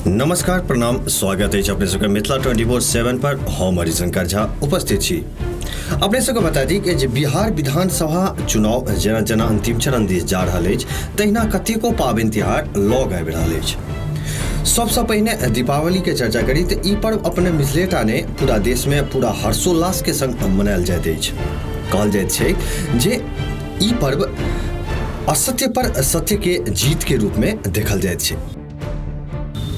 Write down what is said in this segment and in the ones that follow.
नमस्कार, प्रणाम, स्वागत अछि अपने सबके मिथिला 24/7 पर। हम हरिशंकर झा उपस्थित छी। अपने सबके बता दी कि जे बिहार विधानसभा चुनाव जेना जेना अंतिम चरण दिस जा रहल अछि, तहिना कतेको पाबनि तिहार लग आबि रहल अछि। सबसँ पहिने दीपावली के चर्चा करी तऽ ई पर्व अपने मिथिलेटा नहि, पूरा देशमे पूरा हर्षोल्लास के संग मनायल जाइत अछि। कहल जाइत छै जे ई पर्व असत्य पर सत्य के जीत के रूप में देखल जाइत छै।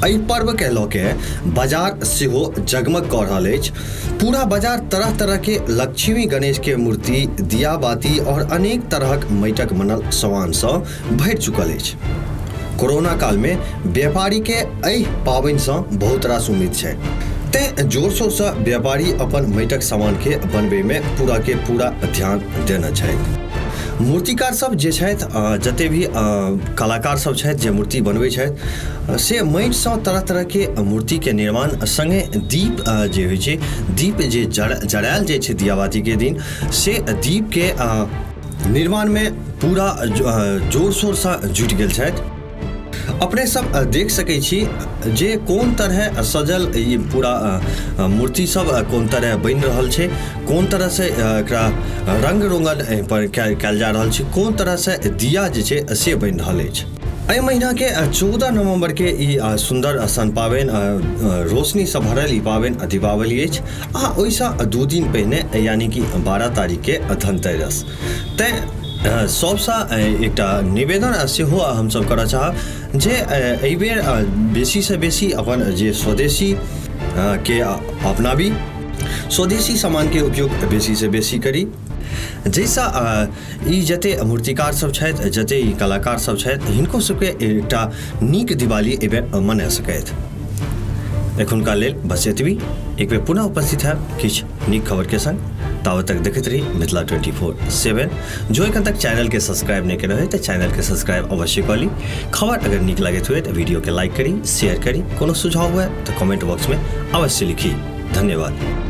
एहि पर्व के लऽ के बाजार सेहो जगमग कऽ रहल अछि। पूरा बाजार तरह तरह के लक्ष्मी गणेश के मूर्ति, दिया बाती और अनेक तरहक माटिक बनल सामान सँ भरि चुकल अछि। कोरोना काल में व्यापारी के एहि पाबनि सँ बहुत रास उम्मीद छै, तें जोर शोर सँ व्यापारी अपन माटिक सामान के बनबै में पूरा के पूरा ध्यान देने छथि। मूर्तिकार सब जे छथि, जते भी कलाकार सब छथि जे मूर्ति बनबै छथि, से माटिसँ तरह तरह के मूर्ति के निर्माण संगे दीप जे होइ छै, दीप जे जरायल जाइ छै दियाबाती के दिन, से दीप के निर्माण में पूरा जोर शोरसँ जुटि गेल छथि। अपने सब देख सकै छी जे कोन तरह सजल ई पूरा मूर्ति सब कोन तरह बनि रहल छै, कोन तरह से एकरा रंग रोगन एहि पर कयल जा रहल छै, कोन तरह से दिया जे छै से बनि रहल अछि। एहि महीना के 14 नवंबर के ई सुंदर सन पाबनि, रोशनी से भरल ई पाबनि दीपावली अछि आ ओहिसँ 2 दिन पहिने यानी कि 12 तारीख के धनतेरस। तैं सबसँ एकटा निवेदन सेहो हमसब करऽ चाहब जे एहिबेर बेसीसँ बेसी अपन जे स्वदेशी के अपनाबी, स्वदेशी सामानके उपयोग बेसीसँ बेसी करी, जाहिसँ ई जते मूर्तिकार सब छथि, जते ई कलाकार सब छथि, हिनको सबके एकटा नीक दिवाली एहिबेर मना सकथि। एखुनका लेल बस एतबी। एक बेर पुनः उपस्थित हैब किछु नीक खबरके संग। ताबत तक देखैत रही मिथिला 24/7। जो एखन तक चैनल के सब्सक्राइब नहीं केने होय तऽ चैनल के सब्सक्राइब अवश्य कऽ ली। खबर अगर नीक लागैत हुए तऽ वीडियो के लाइक करी, शेयर करी। कोनो सुझाव हुए तऽ कमेंट बॉक्स में अवश्य लिखी। धन्यवाद।